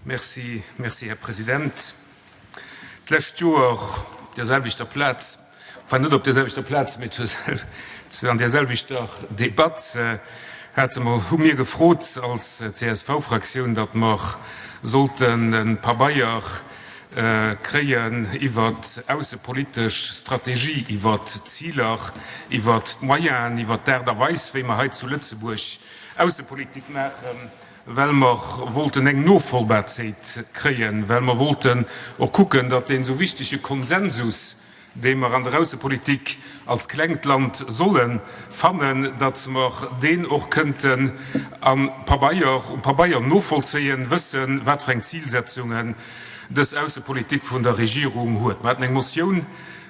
Merci, merci, Här President. D'lescht Joer op där selwechter Plaz, enfin net op där selwechter Plaz, mee zu an där selwechter Debatt hate mer, hu mir gefrot als CSV-Fraktioun, datt mer sollten e Pabeier kréien iwwert aussepolitesch Strategie, iwwert d'Ziler, iwwert d'Moyenen, iwwert d'Aart a Weis, wéi mer hei zu Lëtzebuerg Aussepolitik maachen, well mer wollten eng Novollbarzéit kréien, well mer wollten och kucken, datt deen esou wichtege Konsensus, dee mer an der Aussepolitik als klengt Land solle fannen, datt mer deen och kënnten am Pabeier, um Pabeier novollzéien, wëssen, wat fir eng Zilsetzungen dës Aussepolitik vun der Regierung huet. Mer haten eng Motioun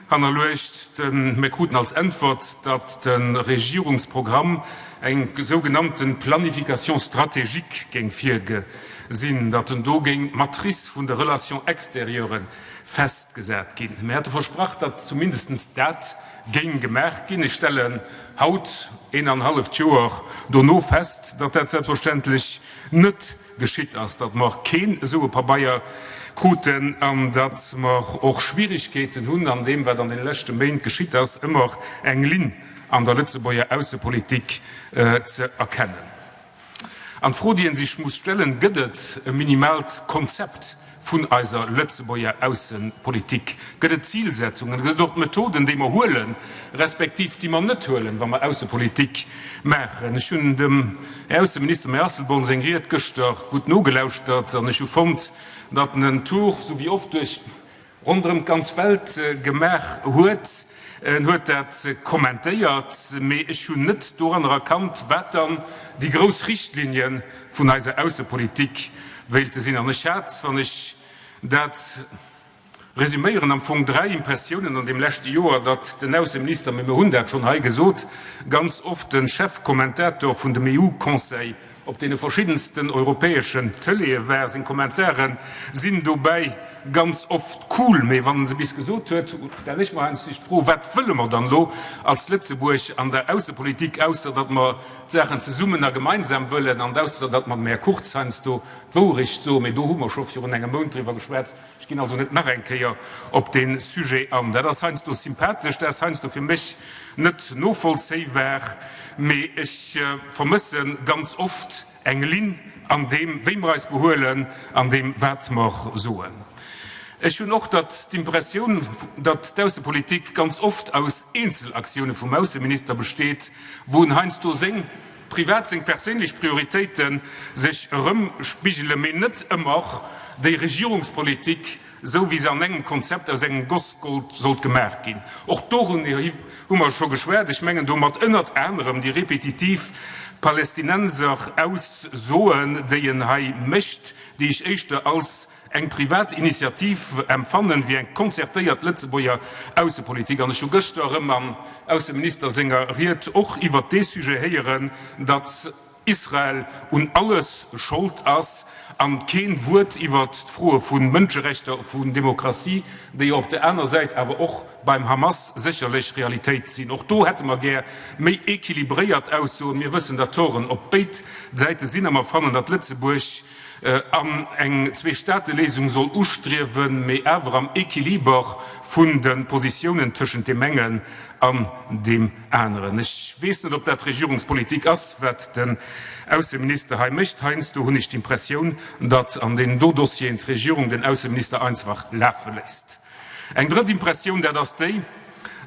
hannerluecht. Mir kruten als Äntwert, datt de Regierungsprogramm eng sougenannte Planification stratégique géing virgesinn, datt en do géing d'Matrice vun de Relations extérieures festgesat ginn. Mir hate versprach, datt zumindest dat géing gemaach ginn. Ech stellen haut, een an halleft Joer dono, fest, datt dat selbstverständlech net geschitt ass, datt mer keen esou e Pabeier kruten an datt mer och Schwierigkeeten hunn, an deem, wat an deene leschte Méint geschitt ass, ëmmer eng Linn an der Lëtzebuerger Aussepolitik ze erkennen. An d'Fro, déi ee sech muss stellen, Gëtt et e minimaalt Konzept vun eiser Lëtzebuerger Aussepolitik? Gëtt et Zilsetzungen? Gëtt et och Methoden, déi mer huelen, respektiv déi mer net huelen, wa mer Aussepolitik maachen? Ech hunn dem Här Ausseminister, dem Här Asselborn, seng Ried gëschter gutt nogelauschtert an ech hu fonnt, datt en en Tour, sou wéi oft, duerch ronderëm d'ganz Welt gemaach huet. En huet dat kommentéiert, mee ech hunn net doranner erkannt, wat dann déi grouss Richtlinie vun eiser Aussepolitik wéilte sinn. An ech hat, wann ech dat resüméieren, am Fong dräi Impressiounen an deem leschte Joer, datt den Ausseminister, mee mir hunn dat schonn hei gesot, ganz oft de Chefkommentator vun dem EU-Conseil Op deene verschiddensten europäeschen Tëleeë war. Seng Kommentare sinn dobäi ganz oft cool, mee wann en se bis gesot huet, stellen ech mer heiansdo d'Fro, Wat wëlle mer dann elo als Lëtzebuerg an der Aussepolitik, ausser datt mer d'Saachen zesummen a gemeinsam wëllen an ausser datt mer dem Här Kurz heiansdo d'Wourecht soen? Mee do hu mer scho virun engem Mount driwwer geschwat. Ech ginn also net nach eng Kéier op dee Sujet an. Dat ass heiansdo sympathesch, dat ass heiansdo fir mech net novollzéibar, mee ech vermësse ganz oft eng Linn an deem, wéi mer eis behuelen, an deem, wat mer soen. Ech hunn och datt d'Impressioun, datt d'Aussepolitik ganz oft aus Eenzelaktioune vum Ausseminister besteet, wou en heiansdo seng privat, seng perséinlech Prioritéite sech erëmspigelen, mee net ëmmer déi Regierungspolitik, esou wéi se an engem Konzept aus engem Goss Gold sollt gemaach ginn. Och dorun hu mer scho geschwat. Ech mengen domat ënnert anerem déi repetitiv Palästinenser Aussoen, déi en hei mécht, déi ech éischter als eng privat Initiativ empfannen, wéi eng konzertéiert Lëtzebuerger Aussepolitik. An ech hu gëschter erëm am Ausseminister senger Ried och iwwert dee Sujet héieren, datt Israel un alles Schold ass, an keen Wuert iwwert d'Froe vu Mënscherechter, vun Demokratie, déi jo op der aner Säit awer och beim Hamas sécherlech Realitéit sinn. Och do hätte mer gär méi équilibréiert Aussoen. Mir wëssen, datt Toren op béid Säite sinn, a mer fannen, datt Lëtzebuerg an eng Zweestaateléisung soll ustriewen, mee awer am Equiliber vun de Positiounen tëschent deem engen an deem aneren. Ech weess net, ob dat Regierungspolitik ass, wat den Ausseminister hei mécht. Heiansdo hunn ech d'Impressioun, datt an deenen do Dossieren d'Regierung den Ausseminister einfach lafe léisst. Eng drëtt Impressioun, dat ass déi,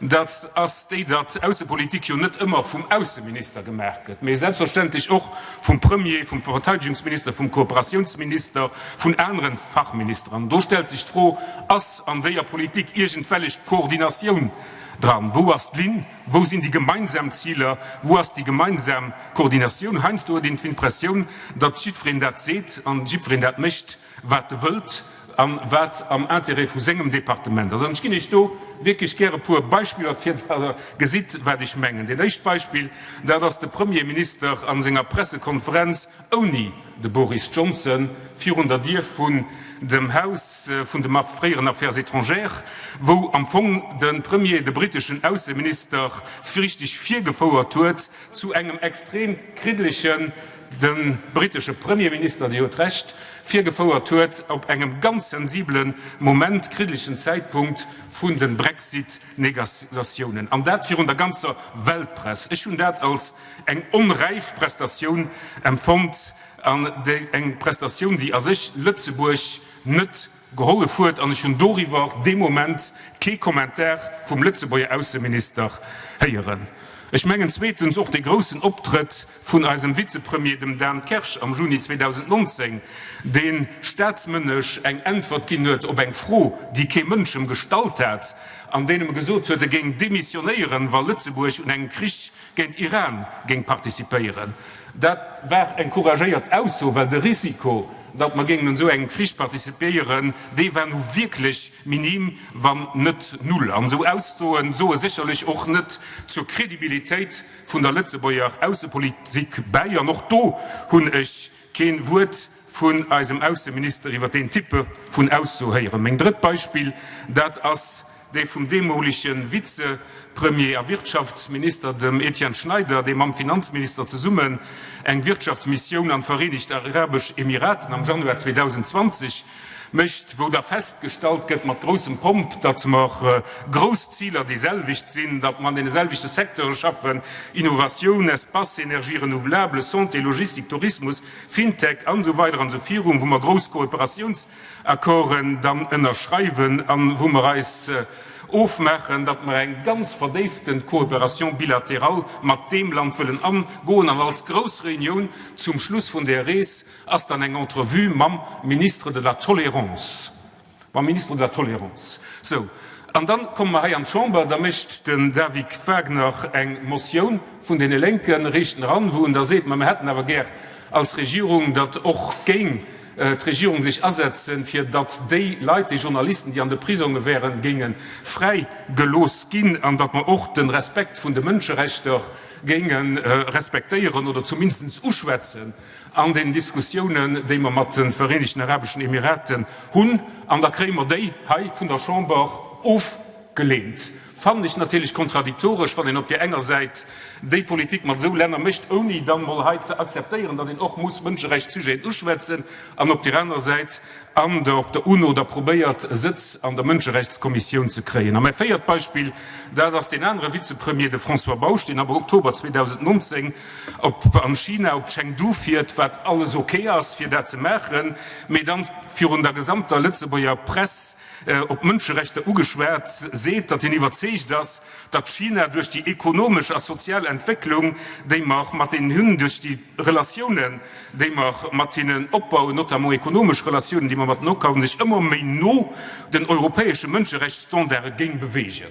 dat ass déi, datt Aussepolitik jo net ëmmer vum Ausseminister gemaach gëtt, mee selbstverständlech och vum Premier, vum Verteidegungsminister, vum Kooperatiounsminister, vun anere Fachministeren. An do stellt sech d'Fro, Ass an déier Politik iergendwellech Koordinatioun dran? Wou ass d'Linn? Wou sinn déi gemeinsam Ziler? Wou ass déi gemeinsam Koordinatioun? Heiansdo huet een d'Impressioun, datt jiddwereen dat seet an jiddwereen dat mécht, wat e wëllt an wat am Intérêt vu sengem Departement ass. An ech ginn Iech do wierklech gär e puer Beispiller, fir datt Der gesitt, wat ech mengen. Dat éischt Beispill, dat ass de Premierminister a senger Pressekonferenz ouni de Boris Johnson virun der Dier vun dem Haus vun de fréieren Affaires étrangères, wou am Fong de Premier de briteschen Ausseminister richteg virgefouert huet zu engem extrem kriddlechen. de brittesche Premierminister, Dir huet Recht, virgefouert huet op engem ganz sensibele Moment, kriddlechen Zäitpunkt vun de Brexit-Négociatiounen, an dat virun der ganzer Weltpress. Ech hunn dat als eng onräif Prestatioun empfonnt an eng Prestatioun, déi a sech Lëtzebuerg net Gehollef huet, an ech hunn doriwwer dee Moment kee Kommentar vum Lëtzebuerger Ausseminister héieren. Ech mengen zweetens och dee groussen Optrëtt vun eisem Vizepremier, dem Dan Kersch, am Juni 2019, dee staatsmënnesch eng Äntwert ginn huet op eng Fro, déi kee Mënsch em gestallt hat, an deen em gesot huet, e géing demissionéieren, wa Lëtzebuerg un engem Krich géint Iran géing participéieren. Dat war eng couragéiert Ausso, well de Risiko, datt mer géingen un esou engem Krich participéieren, dee war nu wierklech minim, wann net null. An esou Aussoe soe sécherlech och net zur Kredibilitéit vun der Lëtzebuerger Aussepolitik bäi. An och do hunn ech kee Wuert vun eisem Ausseminister iwwer deen Type vun Ausso héieren. Meng drëtt Beispill, dat ass dee vum deemolege Vizepremier a Wirtschaftsminister, dem Etienne Schneider, dee mam Finanzminister zesummen eng Wirtschaftsmissioun an d'Vereenegt Arabesch Emiraten am Januar 2020 mécht, wou da festgestallt gëtt mat groussem Pomp, datt mer grouss Ziler déi selwecht sinn, datt mer an deene selwechte Secteure schaffen, Innovatioun, Espace, Énergies renouvelables, Santé, Logistik, Tourismus, Fintech an esou weider an esou virun, wou mer grouss Kooperatiounsaccorden dann ënnerschreiwen an wou mer eis ofmaachen, datt mer eng ganz verdéiften Coopération bilatérale mat deem Land wëllen angoen. An als grouss Reunioun zum Schluss vun där Rees ass dann eng Entrevue mam Ministre de la Tolérance. Mam Ministre de la Tolérance. Sou, an dann komme mer hei an d'Chamber, da mécht den David Wagner eng Motioun vun deene Lénken, reecht en eran, wou en da seet, ma mir hätten awer gär als Regierung, datt och géing d'Regierung sech asetzen, fir datt déi Leit, déi Journalisten, déi an de Prisonge wären, géinge fräi gelooss ginn an datt mer och de Respekt vun de Mënscherechter géinge respektéieren oder zumindest uschwätzen. An den Diskussiounen, déi mer mat de Vereenegten Arabeschen Emiraten hunn, an da kréie mer déi hei vun der Chamber ofgeleent, fannen ech natierlech kontradiktoresch, wann een op där enger Säit déi Politik mat esou Länner mécht, ouni dann emol hei ze akzeptéieren, datt een och muss Mënscherechtssujeten uschwätzen, an op där anerer Säit an der op der UNO da probéiert, e Sëtz an der Mënscherechtskommissioun ze kréien. A mäi véiert Beispill, dat ass deen anere Vizepremier, de François Bausch, deen am Oktober 2019 op an China op Chengdu fiert, wat alles ok ass, fir dat ze maachen, mee dann virun der gesamter Lëtzebuerger Press op d'Mënscherechter ugeschwat seet, datt hien iwwerzeegt ass, datt China duerch déi ekonomesch a sozial Entwécklung, déi mer mat deenen hunn, duerch déi Relatiounen, déi mer mat hinnen opbauen, notamment ekonomesch Relatiounen, déi mer mat den opbauen, sech ëmmer méi no den europäesche Mënscherechtsstandarde géing beweegen.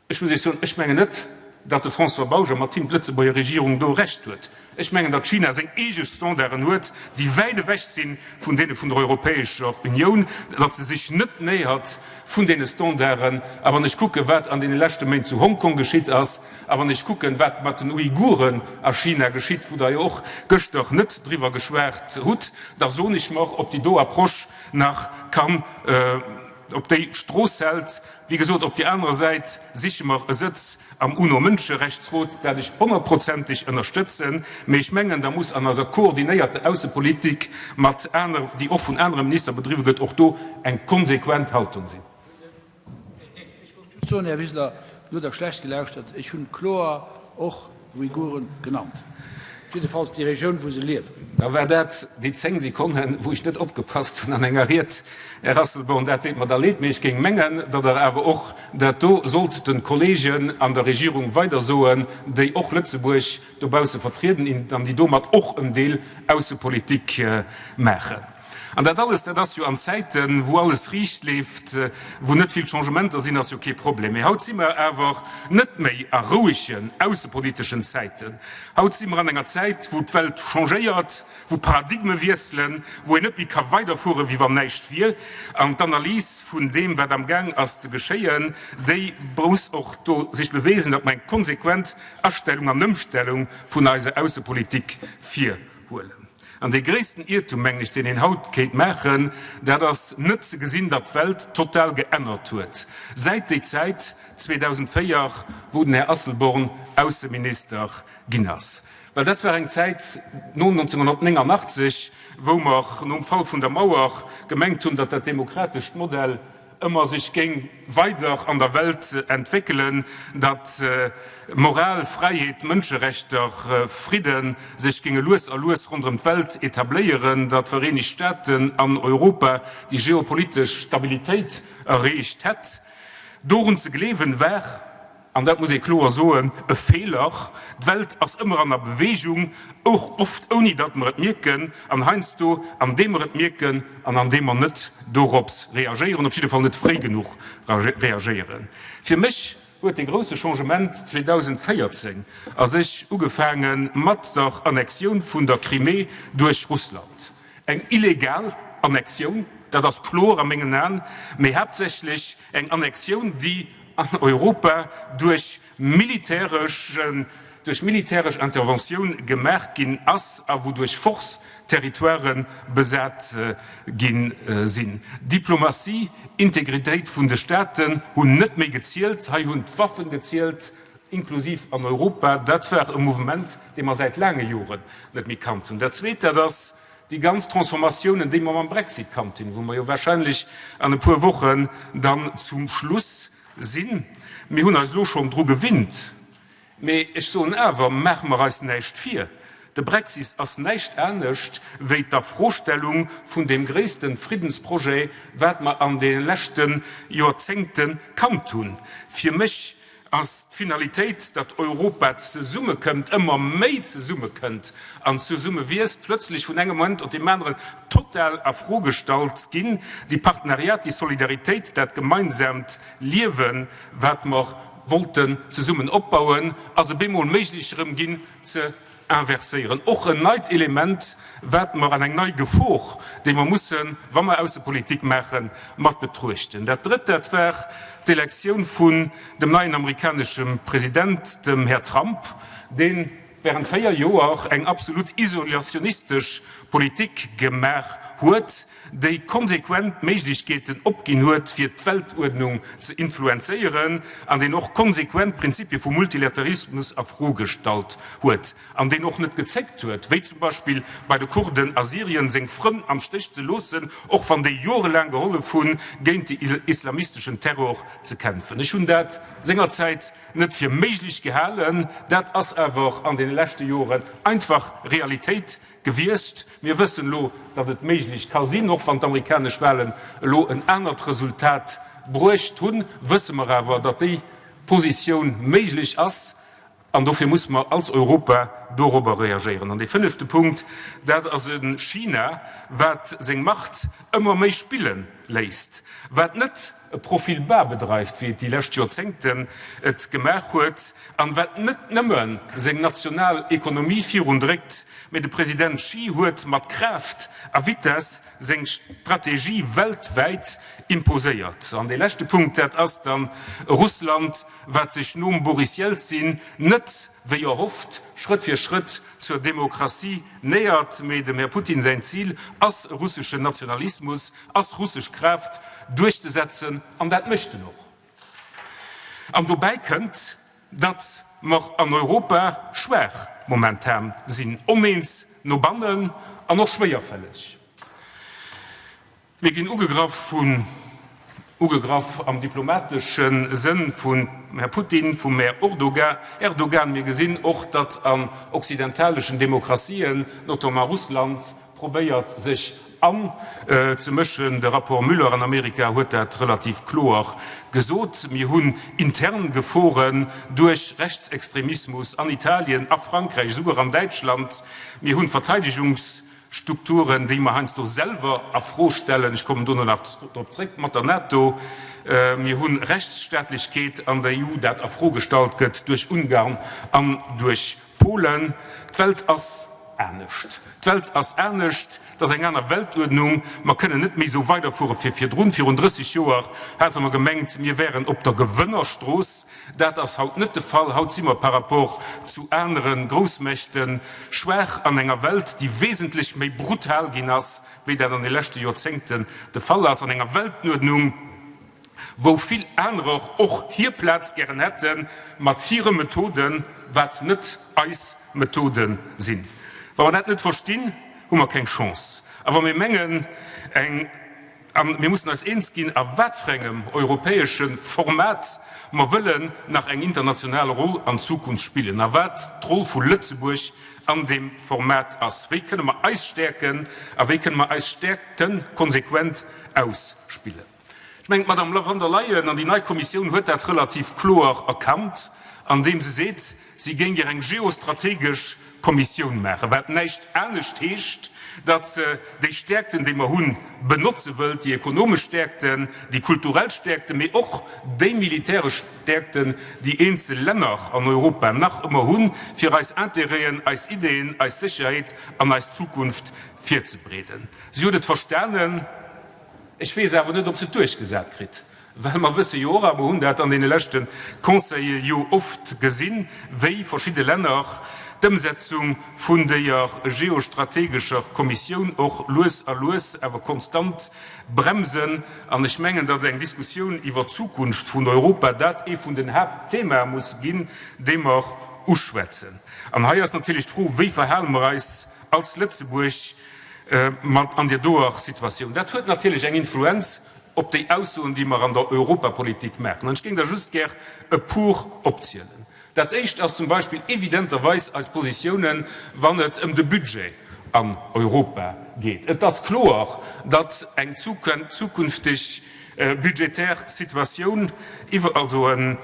Ech muss Iech soen, ech mengen net, datt de François Bausch a mat him d'Lëtzebuerger Regierung do Recht huet. Ech mengen, datt China seng eege Standarden huet, déi wäit ewech si vun deene vun der Europäescher Unioun, datt se sech net nähert vun deene Standarden. A wann ech kucken, wat an deene leschte Méint zu Hongkong geschitt ass, a wann ech kucken, wat mat den Uiguren a China geschitt, wou Der jo och gëschter net driwwer geschwat hutt, da soen ech mer, ob déi do Approche nach kann, ob déi d'Strooss hält. Wéi gesot, op där anerer Säit siche mer e Sëtz am UNO-Mënscherechtsrot, dat ech honnertprozenteg ënnerstëtzen, mee ech mengen, da muss an eiser koordinéierter Aussepolitik mat aner, déi och vun anere Minister bedriwwe gëtt, och do eng konsequent Haltung sinn. Ech wollt just soen, Här Wiseler, do hutt Der schlecht gelauschtert, ech hunn kloer och Uiguren genannt, jiddefalls déi Regioun, wou se liewen. Da war dat déi 10 Sekonnen, wou ech net opgepasst hunn an enger Ried, Här Asselborn. Dat deet mer da leed, mee ech géing mengen, datt Der awer och dat do sollt de Kollegen an der Regierung weidersoen, déi och Lëtzebuerg dobausse vertrieden an déi domat och en Deel Aussepolitik maachen. An dat alles, dat ass jo an Zäiten, wou alles riicht leeft, wou net vill Changementer sinn, ass jo kee Problem. Mee haut si mer awer net méi a rouegen aussepoliteschen Zäiten. Haut si mer an enger Zäit, wou d'Welt changéiert, wou d'Paradigme wiesselen, wou een net méi ka weiderfueren, wéi wann näischt wier. An d'Analys vun deem, wat amgaang ass ze geschéien, déi muss och do sech beweisen, datt mer eng konsequent Astellung an Ëmstellung vun eiser Aussepolitik virhuelen. An dee gréissten Iertum, mengen ech, deen een haut kéint maachen, dat ass net ze gesinn, datt d'Welt total geännert huet säit déi Zäit 2004, wou den Här Asselborn Ausseminister ginn ass. Well dat war eng Zäit no 1989, wou mer nom Fall vun der Mauer gemengt hunn, datt dat demokratescht Modell ëmmer sech géing weider an der Welt entwéckelen, datt Moral, Fräiheet, Mënscherechter, Fridde sech géinge lues a lues ronderëm d'Welt etabléieren, datt d'Vereenegt Staaten an Europa déi geopolitesch Stabilitéit erreecht hätt. Dorun ze gleewen war, An dat muss ee kloer soen, e Feeler. D'Welt ass ëmmer an der Bewegung, och oft ouni datt mer et mierken, an heiansdo andeem mer et mierken an andeem mer net dorops reagéieren, op jidde Fall net fréi genuch reagéieren. Fir mech huet de grousse Changement 2014 a sech ugefaange mat der Annexioun vun der Crimée duerch Russland. Eng illegal Annexioun, dat ass kloer a mengen Aen, mee haaptsächlech eng Annexioun, déi an Europa duerch militäresch duerch militäresch Interventioun gemaach ginn ass a wou duerch Force Territoiren besat gi sinn. Diplomatie, Integritéit vun de Staaten hunn net méi gezielt, hei hunn d'Waffen gezielt, inklusiv an Europa. Dat war e Mouvement, dee mer säit laange Joren net méi kannt hunn. Dat Zweet, dat ass déi ganz Transformatiounen, déi mer mam Brexit kannt hunn, wou mer jo wahrscheinlech an e puer Wochen dann zum Schluss sinn. Mir hunn eis elo schonn dru gewinnt, mee ech soen awer, maache mer eis näischt vir, de Brexit ass näischt anescht wéi d'Afrostellung vun deem gréisste Friddensprojet, wat mer an de leschte Joerzéngte kannt hunn. Fir mech ass d'Finalitéit, datt Europa zesummekëmmt, ëmmer méi zesummekënnt an zesummewiesst, plötzlech vun engem Moment op deem aneren total a Fro gestallt ginn. Déi Partenariat, déi Solidaritéit, dat gemeinsaamt Liewen, wat mer wollten zesummen opbauen, ass e bemol méiglech erëm ginn ze inverséieren. Och en neit Element, wat mer, an eng nei Gefor, déi mer mussen, wa mer Aussepolitik maachen, mat betruechten. Dat Drëtt, dat war d'Elektioun vun dem neien amerikanesche President, dem Här Trump, dee während 4 Joer eng absolut isolationistesch Politik gemaach huet, déi konsequent d'Méiglechkeeten opginn huet, fir d'Weltuerdnung ze influenzéieren, an deen och konsequent d'Prinzipie vum Multilateralismus a Fro gestallt huet, an deen och net gezéckt huet, wéi zum Beispill bei de Kurden a Syrien, seng Frënn am Stéch ze loossen, och wann déi jorelaang gehollef hunn, géint de islamisteschen Terror ze kämpfen. Ech hunn dat sengerzäit net fir méiglech gehalen, dat ass awer an deene leschte Joren einfach Realitéit Gewiescht. Mir wëssen elo, datt et méiglech ka sinn. Och wann d'amerikanesch Wahlen elo en anert Resultat bruecht hunn, wësse mer awer, datt déi Positioun méiglech ass. An dofir muss mer als Europa dorobber reagéieren. An dee fënnefte Punkt, dat ass e China, wat seng Macht ëmmer méi spille léisst, wat net e Profil bas bedreift, wéi et déi lescht Joerzéngten et gemaach huet, an wat net nëmme seng national Ekonomie virun dréckt, mee de President Xi huet mat Kraaft a Vitess seng Strategie weltwäit imposéiert. An dee leschte Punkt, dat ass dann e Russland, wat sech nom Boris Jelzin net, wéi erhofft, Schrëtt fir Schrëtt zur Demokratie nähert, mee dem Här Putin säin Zil ass e russeschen Nationalismus, ass russesch Kraaft duerchzesetzen, an dat mécht en och. An dobäi kënnt, datt mer an Europa schwaach momentan sinn, oneens no bannen an och schwéierfälleg. Mir ginn ugegraff vun, ugegraff am diplomatesche Sënn vum Här Putin, vum Här Erdogan. Mir gesinn och, datt an occidentaleschen Demokratien, notamment Russland, probéiert sech an ze mëschen. De Rapport Müller an Amerika huet dat relativ kloer gesot. Mir hunn intern Geforen duerch Rechtsextremismus an Italien, a Frankräich, esouguer an Däitschland. Mir hunn Verteidigungsstrukturen, déi mer heiansdo selwer a Fro stellen, ech kommen dono nach drop zréck, mat der NATO. Mir hu Rechtsstaatlechkeet an der EU, dat a Fro gestallt gëtt duerch Ungarn an duerch Polen. D'Welt ass anescht. D'Welt ass anescht. Et ass eng aner Weltuerdnung. Mer kënnen net méi esou weiderfuere wéi virdrun. Virun 30 Joer hate mer gemengt, mir wären op der Gewënnerstrooss. Dat ass haut net de Fall. Haut si mer par rapport zu anere Groussmächte schwaach an enger Welt, déi wesentlech méi brutal ginn ass, wéi dat an de leschte Joerzéngten de Fall ass, an enger Weltenuerdnung, wou vill anerer och hir Plaz gären hätte mat hire Methoden, wat net eis Methode sinn. Wa mer dat net verstinn, hu mer keng Chance. A wa mir mengen, eng, a mir mussen eis eens ginn, a wat fir engem europäesche Format mer wëllen nach eng international Roll an Zukunft spillen a wat d'Roll vu Lëtzebuerg an deem Format ass. Wéi kënne mer eis stäerken a wéi kënne mer eis Stäerkte konsequent ausspillen? Ech mengen, d'Madame von der Leyen an déi nei Kommissioun huet dat relativ kloer erkannt, andeem se seet, si géing gär eng geostrategesch Kommissioun maachen, wat näischt anescht heescht, datt se déi Stäerkten, déi mer hunn, benotze wëllt, déi ekonomesch Stäerkten, déi kulturell Stäerkten, mee och déi militäresch Stäerkten, déi eenzel Länner an Europa nach ëmmer hunn, fir eis Intérêten, eis Ideen, eis Sécherheet an eis Zukunft virzebreeden. Si huet et verstanen. Ech weess awer net, ob se et duerchgesat kritt, well mer wësse jo och, a mer hunn dat an deene leschte Conseile jo oft gesinn, wéi verschidde Länner d'Ëmsetzung vun déier geostrategescher Kommissioun och lues a lues awer konstant bremsen. An ech mengen, datt eng Diskussioun iwwer d'Zukunft vun Europa dat ee vun den Haaptthemae muss ginn, déi mer uschwätzen. An hei ass natierlech d'Fro, Wéi verhale mer eis als Lëtzebuerg mat an där doer Situatioun. Dat huet natierlech eng Influenz op déi Aussoen, déi mer an der Europapolitik maachen. An ech géing der just gär e puer opzielen. Dat éischt ass zum Beispill evidenterweis eis Positiounen, wann et ëm de Budget an Europa geet. Et ass kloer, datt eng zukünfteg budgetär Situatioun iwwer, also en,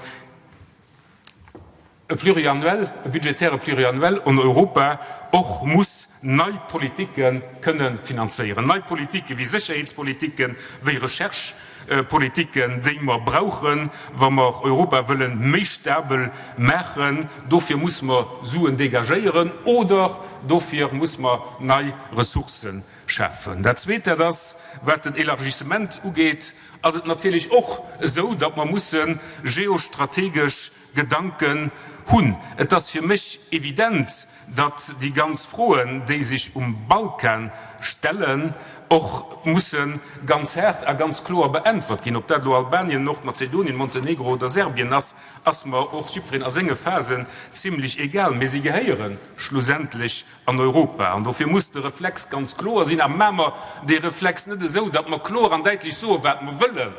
e Pluriannuel, e budgetäre Pluriannuel en Europa och muss nei Politike kënne finanzéieren, nei Politike wéi Sécherheetspolitiken, wéi Recherchepolitiken, déi mer brauchen, wa mer Europa wëlle méi stabel maachen. Dofir muss mer Suen dégagéieren oder dofir muss mer nei Ressourcë schafen. Dat Zweet, dat ass, wat den Élargissement ugeet, ass et natierlech och esou, datt mer musse geostrategesch Gedanken hunn. Et ass fir mech evident, datt déi ganz Froen, déi sech um Balkan stellen, och musse ganz haart a ganz kloer beäntwert ginn. Ob dat elo Albanien, Nordmazedonien, Montenegro oder Serbien ass, ass mer och jiddwereen a senge Phasen zimlech egal, mee si gehéiere schlussendlech an Europa. An dofir muss de Reflex ganz kloer sinn. A maache mer dee Reflex net esou, datt mer kloer an däitlech soen, wat mer wëllen,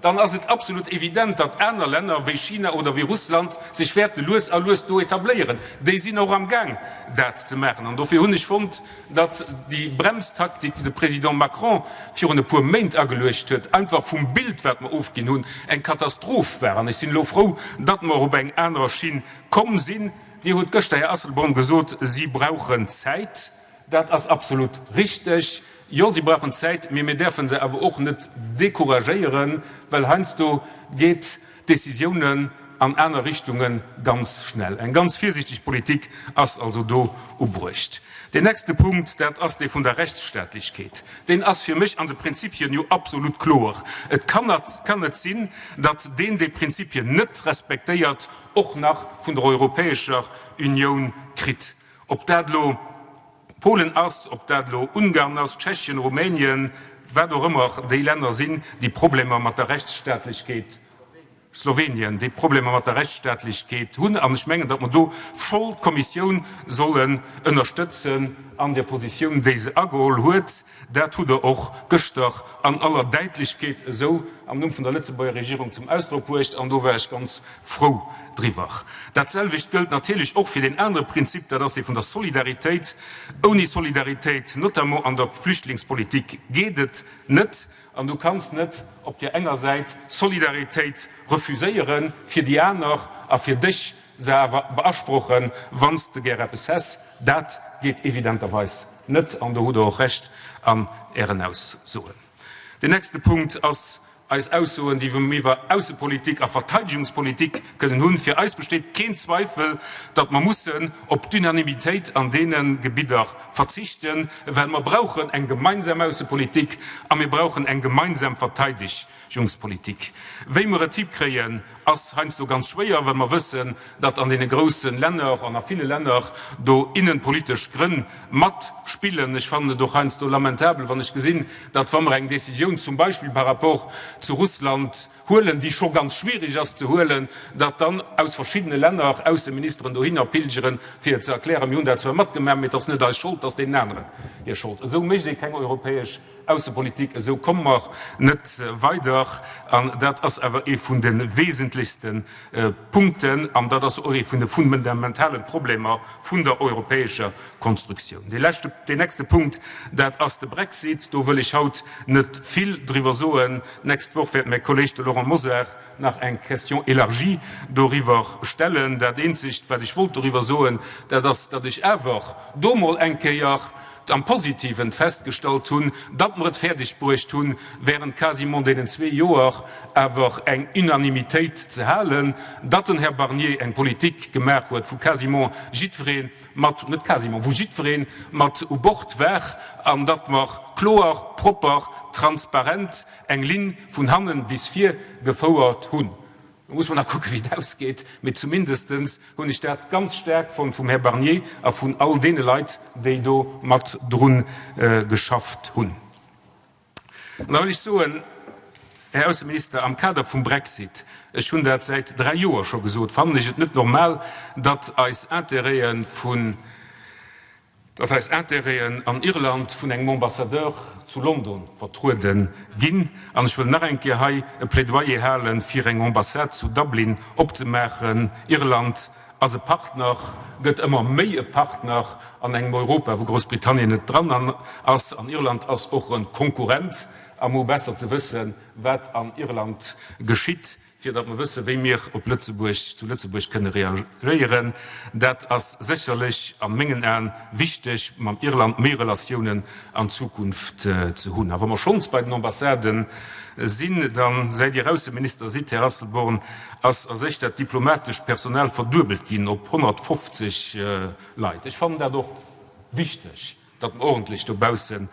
dann ass et absolut evident, datt aner Länner wéi China oder wéi Russland sech wäerte lues a lues do etabléieren. Déi sinn och am Gaang, dat ze maachen. An dofir hunn ech fonnt, datt déi Bremstaktik, déi de Président Macron virun e puer Méint ageluecht huet, einfach vum Bild, wat mer ofginn hunn, eng Katastroph war. An ech sinn elo frou, datt mer op eng aner Schinn komm sinn. Dir hutt gëschter, Här Asselborn, gesot, si brauchen Zäit. Dat ass absolut richteg. Jo, si brauchen Zäit, mee mir däerfe se awer och net decouragéieren, well heiansdo geet d'Décisiounen an aner Richtunge ganz schnell. Eng ganz virsiichteg Politik ass also do ubruecht. Deen nächste Punkt, dat ass dee vun der Rechtsstaatlechkeet. Deen ass fir mech an de Prinzipien jo absolut kloer. Et kann net sinn, datt deen, dee Prinzipien net respektéiert, och nach vun der Europäescher Unioun kritt. Ob dat elo Polen ass, ob dat elo Ungarn ass, Tschechien, Rumänien, wat och ëmmer déi Länner sinn, déi Problemer mat der Rechtsstaatlechkeet, Slowenien, déi Problemer mat der Rechtsstaatlechkeet hunn. An ech mengen, datt mer do voll d'Kommissioun sollen ënnerstëtzen an där Positioun, déi se ageholl huet. Dat hutt Der och gëschter an aller Däitlechkeet esou am Numm vun der Lëtzebuerger Regierung zum Ausdrock bruecht, an do war ech ganz frou driwwer. Dat selwecht gëllt natierlech och fir deen anere Prinzip, dat ass dee vun der Solidaritéit. Ouni Solidaritéit, notamment an der Flüchtlingspolitik, geet et net. An du kanns net op där enger Säit Solidaritéit refuséiere fir déi aner a fir dech se awer beasprochen, wann s de gär eppes häss. Dat geet evidenterweis net, an do hutt Der och Recht an Ären Aussoen. Deen nächste Punkt ass. Eis Aussoen, déi mir iwwer Aussepolitik a Verteidegungspolitik kënnen hunn, fir eis besteet keen Zweifel, datt mer mussen op d'Unanimitéit an deene Gebidder verzichten, well mer brauchen eng gemeinsam Aussepolitik a mir brauchen eng gemeinsam Verteidegungspolitik. Wéi mer et hikréien, ass heiansdo ganz schwéier, well mer wëssen, datt an deene grousse Länner an a ville Länner do innenpolitesch Grënn matspillen. Ech fannen et och heiansdo lamentabel, wann ech gesinn, datt wa mer eng Décisioun zum Beispill par rapport zu Russland huelen, déi scho ganz schwierig ass ze huelen, datt dann aus verschiddene Länner Ausseministeren dohinner pilgeren, fir ze erklären, mir hunn dat zwar matgemaach, mee et ass net eis Schold, et ass deenen aneren hir Schold. Esou mécht ee keng europäesch Aussepolitik, esou komme mer net weider. An dat ass awer ee vun de wesentlechste Punkten an dat ass och ee vun de fundamentale Problemer vun der europäescher Konstruktioun. Dee leschte, deen nächste Punkt, dat ass de Brexit. Do wëll ech haut net vill driwwer soen. D'nächst Woch wäert mäi Kolleg, de Laurent Mosar, nach eng Question élargie doriwwer stellen. Dat eenzegt, wat ech wollt doriwwer soen, dat ass, datt ech awer do mol eng Kéier am Positiven festgestallt hunn, datt mer et fäerdeg bruecht hunn, während quasiment deenen zwee Joer awer eng Unanimitéit ze halen, datt den Här Barnier eng Politik gemaach huet, wou quasiment jiddweree mat, net quasiment, wou jiddweree mat u Bord war an datt mer kloer, propper, transparent eng Linn vun hannen bis vir gefouert hunn. Do muss mer nach kucken, wéi et ausgeet, mee zumindestens hunn ech dat ganz staark fonnt vum Här Barnier a vun all deene Leit, déi do mat dru geschafft hunn. An da wëll ech soen, Här Ausseminister, am Kader vum Brexit, ech hunn dat säit dräi Joer scho gesot, fannen ech et net normal, datt eis Intérêtë vun, datt eis Intérêten an Irland vun engem Ambassadeur zu London vertruede ginn. An ech wëll nach eng Kéier hei e Plädoyer halen, fir eng Ambassade zu Dublin opzemaachen. Irland ass e Partner, gëtt ëmmer méi e Partner an engem Europa, wou Groussbritannien net dran ass. An Irland ass och e Konkurrent. A mer hu besser ze wëssen, wat an Irland geschitt. Fir datt mer wëssen, wéi mir op Lëtzebuerg, zu Lëtzebuerg kënne reagéieren. Dat ass sécherlech a mengen Aen wichteg, mam Irland méi Relatiounen an Zukunft ze hunn. A wa mer schonns bei den Ambassaden sinn, da säit Dir Ausseminister sidd, Här Asselborn, ass a sech dat diplomatescht Personal verduebelt ginn op 150 Leit. Ech fannen dat och wichteg. datt mer ordentlech dobausse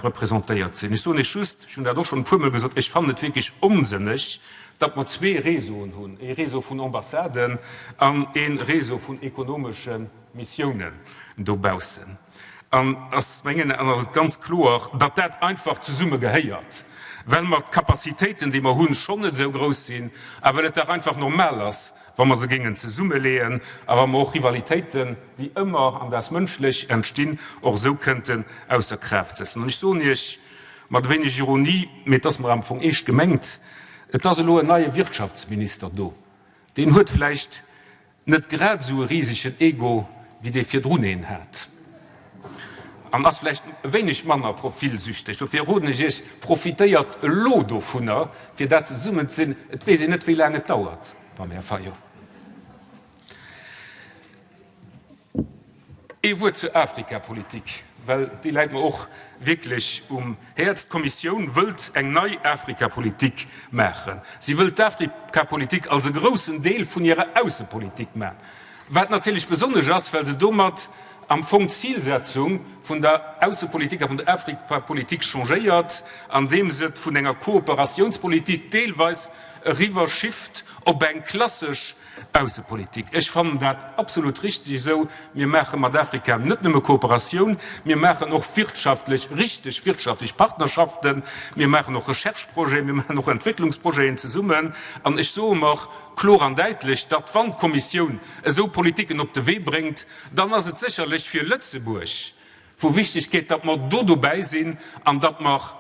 representéiert sinn. Ech soen Iech just, ech hunn dat och schonn e puermol gesot, ech fannen et wierklech onsënneg, datt mer zwee Réseauen hunn, ee Réseau vun Ambassaden an ee Réseau vun ekonomesche Missiounen dobaussen. An a mengen Aen ass et ganz kloer, datt dat einfach zesumme gehéiert, well mer d'Capacitéiten, déi mer hunn, schonn net esou grouss sinn a well et dach einfach normal ass, wa mer se géingen zesummeleeën a wa mer och Rivalitéiten, déi ëmmer, an dat ass mënschlech, entstinn, och esou kënnten ausser Kraaft setzen. An ech soen Iech mat e wéineg Ironie, mee et ass mer am Fong eescht gemengt, Et ass elo en neie Wirtschaftsminister do, deen huet vläicht net grad esou e risegen Ego wéi dee virdrun een hat an ass vläicht e wéineg manner profilsüchteg. Dofir roden ech Iech, Profitéiert elo dovunner, fir dat zesummen ze sinn. Et weess een net, wéi laang et dauert mam Här Fayot. Ee Wuert zur Afrikapolitik, well déi läit mer och wierklech um Häerz. D'Kommissioun wëllt eng nei Afrikapolitik maachen. Si wëllt d'Afrikapolitik als e groussen Deel vun hirer Aussepolitik maachen, wat natierlech besonnesch ass, well se domat am Fong d'Zilsetzung vun der Aussepolitik a vun der Afrikapolitik changéiert, andeem se et vun enger Kooperatiounspolitik deelweis eriwwerschifft op eng klassesch Aussepolitik. Ech fannen dat absolut richteg esou. Mir maache mat Afrika net nëmme Kooperatioun, mir maachen och wirtschaftlech, richteg wirtschaftlech Partnerschaften, mir maachen och Rechercheprojeten, mir maachen och Entwécklungsprojeten zesummen. An ech soe mer kloer an däitlech, datt wann d'Kommissioun esou Politiken op de Wee bréngt, dann ass et sécherlech fir Lëtzebuerg vu Wichtigkeet, datt mer do dobäi sinn an datt mer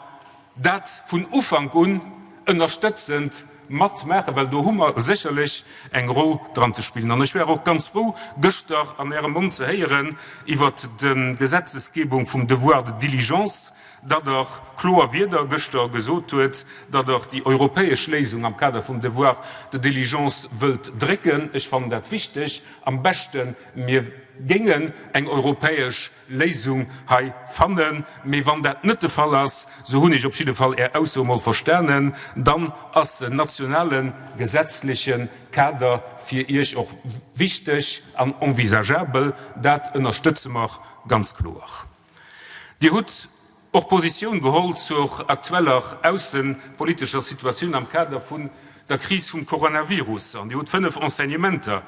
dat vun Ufank un ënnerstëtzend matmaachen, well do hu mer sécherlech eng Roll dran ze spillen. An ech war och ganz frou, gëschter an Ärem Mond ze héieren iwwert d'Gesetzesgebung vum Devoir de diligence, datt Der kloer Wierder gëschter gesot huet, datt Der déi europäesch Léisung am Kader vum Devoir de diligence wëllt drécken. Ech fannen dat wichteg. Am beschte mir. géingen eng europäesch Léisung hei fannen. Mee wann dat net de Fall ass, sou hunn ech op jidde Fall Är Ausso emol verstanen, dann ass en nationale gesetzleche Kader fir Iech och wichteg an envisageabel. Dat ënnerstëtze mer ganz kloer. Dir hutt och Positioun geholl zur aktueller aussepolitescher Situatioun am Kader vun der Kris vum Coronavirus an Dir hutt 5 Enseignementer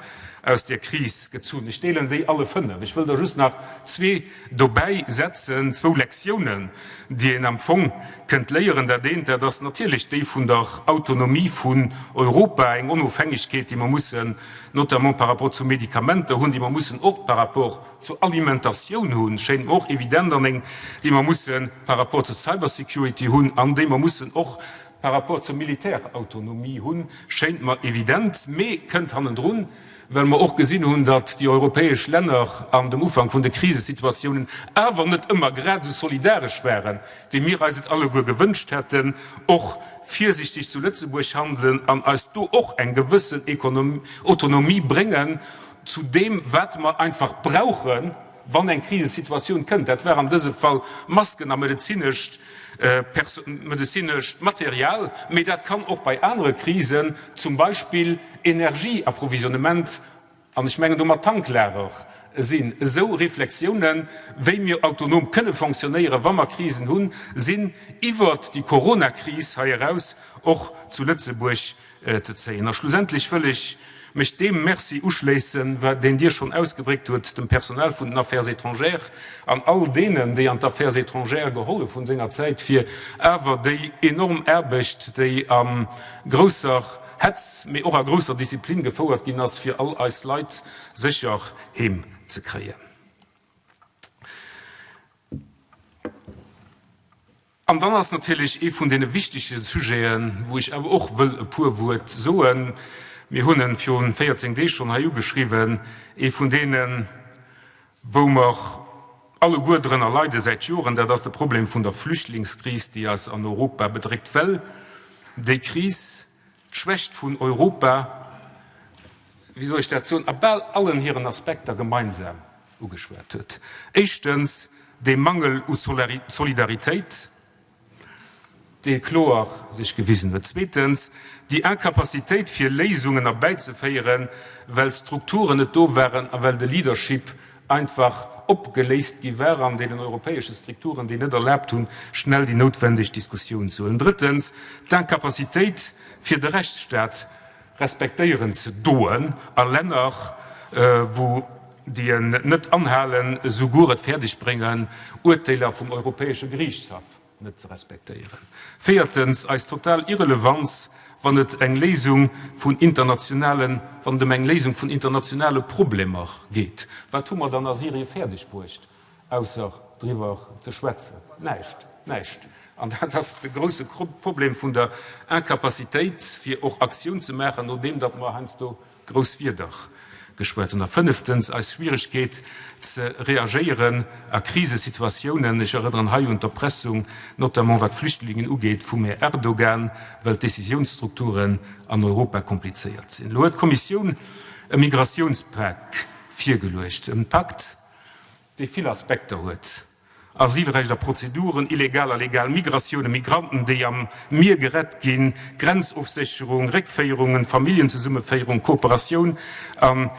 aus där Kris gezunn. Ech deelen déi alle 5. Ech wëll der just nach zwee dobäi setzen, zwou Lektiounen, déi een am Fong kënnt léieren. Dat eent, dat ass natierlech déi vun der Autonomie vun Europa, eng Onofhängegkeet, déi mer mussen notamment par rapport zu Medikamenter hunn, déi mer mussen och par rapport zur Alimentatioun hunn, schéint mer och evident, an eng, déi mer musse par rapport zur Cybersecurity hunn an déi mer mussen och par rapport zur Militärautonomie hunn, schéint mer evident. Mee kënnt hannendrun, well mer och gesinn hunn, datt déi europäesch Länner an dem Ufank vun de Krisesituatiounen awer net ëmmer grad esou solidaresch waren, wéi mir eis et alleguer gewënscht hätten, och virsichtig zu Lëtzebuerg handelen an eis do och eng gewëssen Autonomie bréngen, zu deem, wat mer einfach brauchen, wann eng Krisesituatioun kënnt. Dat war an dësem Fall Masken a medezinescht Material, mee dat kann och bei anere Krisen, zum Beispill Energieapprovisionnement, an ech mengen domat Tanklager sinn. Esou Reflexiounen, wéi mir autonom kënne fonctionnéieren, wa mer Krisen hunn, sinn iwwert déi Coronakris hei eraus och zu Lëtzebuerg ze zéien. A schlussendlech wëll ech mech deem Merci uschléissen, deen Dir schonn ausgedréckt hutt, dem Personal vun den Affaires étrangères an all deenen, déi an d'Affaires étrangères gehollef hunn sengerzäit, fir awer déi enorm Aarbecht, déi a grousser Hetz, mee och a grousser Disziplin gefouert ginn ass, fir all eis Leit sécher heem ze kréien. An dann ass natierlech ee vun deene wichtege Sujeten, wou ech awer och wëll e puer Wuert soen, mir hunn e virun 14 Deeg schonn hei ugeschriwwen, ee vun deenen, wou mer alleguer drënner leide säit Joren, dat ass de Problem vun der Flüchtlingskris, déi eis an Europa bedréckt, well déi Kris d'Schwächt vun Europa, wéi soll ech dat soen, a bal allen hiren Aspekter gemeinsam ugeschwat huet. Éischtens dee Mangel u Solidaritéit, dee kloer sech gewisen huet. Zweetens déi Incapacitéit fir Léisungen erbäizeféieren, well d'Strukturen net do waren a well de Leadership einfach opgeléist gi war an deenen europäesche Strikturen, déi net erlaabt hunn, schnell déi noutwendeg Diskussioun ze huelen. Drëttens d'Incapacitéit fir de Rechtsstaat respektéieren ze doen a Länner, wou déi en net anhalen, esouguer et fäerdeg bréngen, Urteeler vum Europäesche Geriichtshaff net ze respektéieren. Véiertens, eis total Irrelevanz, wann et eng Léisung vun internationalen, wann et ëm eng Léisung vun internationale Problemer geet. Wat hu mer dann a Syrien fäerdeg bruecht? Ausser driwwer ze schwätzen? Näischt! Näischt! An dat ass de grouse Problem vun der Incapacitéit, fir och Aktioun ze maachen, nodeem datt mer heiansdo grouss Wierder geschwat hunn. A fënneftens, eis Schwieregkeet ze reagéieren a Krisesituatiounen. Ech erënneren hei un d'Erpressung, notamment wat d'Flüchtlingen ugeet, vum Här Erdogan, well d'Décisiounsstrukturen an Europa komplizéiert sinn. Elo huet d'Kommissioun e Migratiounspak virgeluecht, e Pakt, dee vill Aspekter huet, Asylrecht a Prozeduren, illegal a legal Migratioune, Migranten, déi am Mier gerett ginn, Grenzofsécherung, Réckféierungen, Familljenzesummeféierung, Kooperatioun an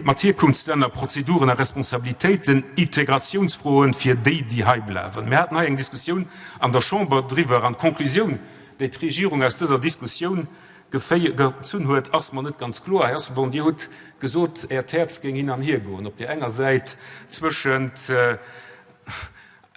mat Hierkunftslänner, Prozeduren a Responsabilitéiten, Integratiounsfroen fir déi, déi hei bleiwen. Mir haten hei eng Diskussioun an der Chamber driwwer an d'Conclusioun, déi d'Regierung aus dëser Diskussioun gezunn huet, ass mer net ganz kloer. Här Asselborn, Dir hutt gesot, Äert Häerz géing hin an hier goen, op där enger Säit zwëschent